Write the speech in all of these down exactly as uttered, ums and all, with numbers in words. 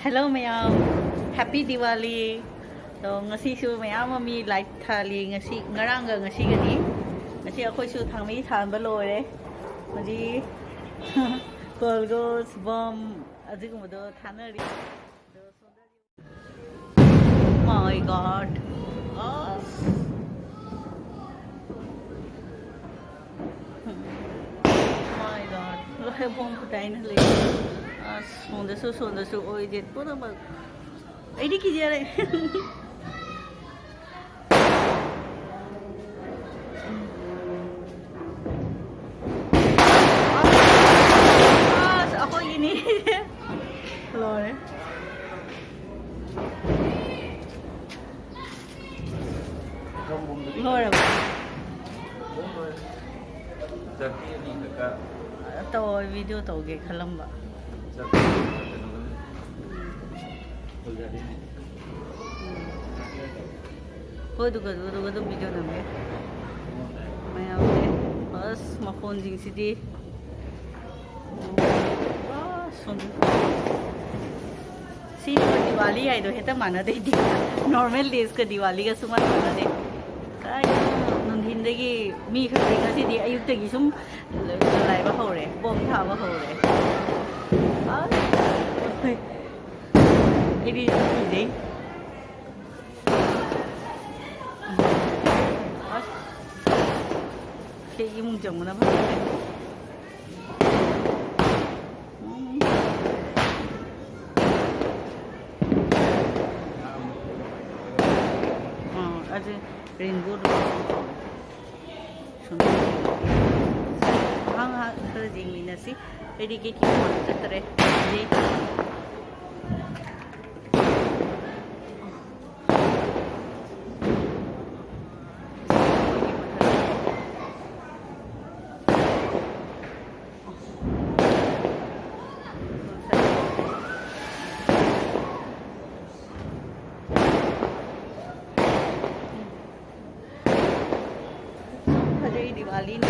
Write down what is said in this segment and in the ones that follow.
Hello ꯃꯌꯥꯝ, Happy Diwali꯫ ꯑꯗꯣ ꯉꯁꯤꯁꯨ ꯃꯌꯥꯝ ꯑꯃ ꯃꯤ light ꯊꯥꯜꯂꯤ꯫ ꯉꯁꯤ, ꯉꯔꯥꯡꯒ ꯉꯁꯤꯒꯗꯤ꯫ ꯉꯁꯤ ꯑꯩꯈꯣꯏꯁꯨ ꯊꯥꯡꯃꯩ ꯊꯥꯟꯕ ꯂꯣꯏꯔꯦ꯫ ꯍꯧꯖꯤꯛ ꯀꯣꯜꯒꯣꯁ, ꯕꯝ, ꯑꯗꯨꯒꯨꯝꯕꯗꯣ ꯊꯥꯅꯔꯤ꯫ ꯑꯗꯣ ꯁꯣꯝꯗꯗꯤ, my God, ꯑꯁ꯫ My God, ꯂꯣꯏ ꯕꯣꯝ ꯐꯨꯇꯥꯏꯅ ꯂꯩ꯫ ꯑꯁ, ꯁꯣꯝꯗꯁꯨ, ꯁꯣꯝꯗꯁꯨ ꯑꯣꯏꯗꯦ ꯄꯨꯝꯅꯃꯛ꯫ ꯑꯩꯗꯤ ꯀꯤꯖꯔꯦ꯫ ꯑꯁ, ꯑꯩꯈꯣꯏꯒꯤꯅꯤ꯫ ꯂꯣꯏꯔꯦ꯫ ꯂꯣꯏꯔꯕ? ꯇꯧ, video ꯇꯧꯒꯦ ꯈꯜꯂꯝꯕ꯫ ꯍꯣꯏ, ꯑꯗꯨꯒ, ꯑꯗꯨꯒ ꯑꯗꯨꯝ video ꯅꯝꯒꯦ꯫ ꯃꯌꯥꯝꯁꯦ꯫ ꯑꯁ, ꯃꯈꯣꯟꯁꯤꯡꯁꯤꯗꯤ꯫ ꯑꯥ, ꯁꯣꯝꯗ꯫ ꯁꯤꯒ ꯗꯤꯋꯥꯂꯤ ꯍꯥꯏꯗꯣ ꯍꯦꯛꯇ ꯃꯥꯟꯅꯗꯦ꯫ Normal days ꯀ ꯗꯤꯋꯥꯂꯤꯒ ꯁꯨꯡꯃꯥꯟ ꯃꯥꯟꯅꯗꯦ꯫ ꯀꯥꯏꯗꯩꯅꯣ, ꯅꯨꯡꯊꯤꯟꯗꯒꯤ ꯃꯤ ꯈꯔꯗꯤ ꯉꯁꯤꯗꯤ ꯑꯌꯨꯛꯇꯒꯤ ꯁꯨꯝ ꯂꯥꯏꯕ ꯍꯧꯔꯦ, ꯕꯣꯝ ꯊꯥꯕ ꯍꯧꯔꯦ꯫ ꯑꯁ, ꯑꯩꯗꯤ ꯌꯥꯝ ꯀꯤꯖꯩ꯫ ꯑꯁ, ꯁꯤ ꯏꯃꯨꯡ ꯆꯪꯕꯅ ꯐꯔꯦ꯫ ꯎꯝ꯫ ꯑꯥ, ꯑꯗꯨ rainbow ꯗꯣ꯫ ꯁꯨꯝ ꯉꯥꯏꯍꯥꯛ ꯉꯥꯏꯍꯥꯛ ꯈꯔ ꯌꯦꯡꯃꯤꯟꯅꯁꯤ꯫ ꯑꯩꯗꯤ gate ꯀꯤ ꯃꯄꯥꯟ ꯆꯠꯇꯔꯦ꯫ ꯁꯤꯗꯩ ꯐꯖꯩ ꯗꯤꯋꯥꯂꯤꯅꯤ꯫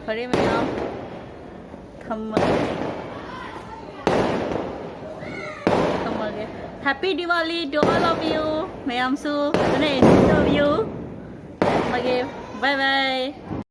ꯐꯔꯦ ꯃꯌꯥꯝ, ꯊꯝꯃꯒꯦ꯫ ꯊꯝꯃꯒꯦ꯫ Happy Diwali to all of you. ꯃꯌꯥꯝꯁꯨ ꯐꯖꯅ enjoy ꯇꯧꯕꯤꯌꯨ꯫ ꯊꯝꯃꯒꯦ꯫ Bye bye.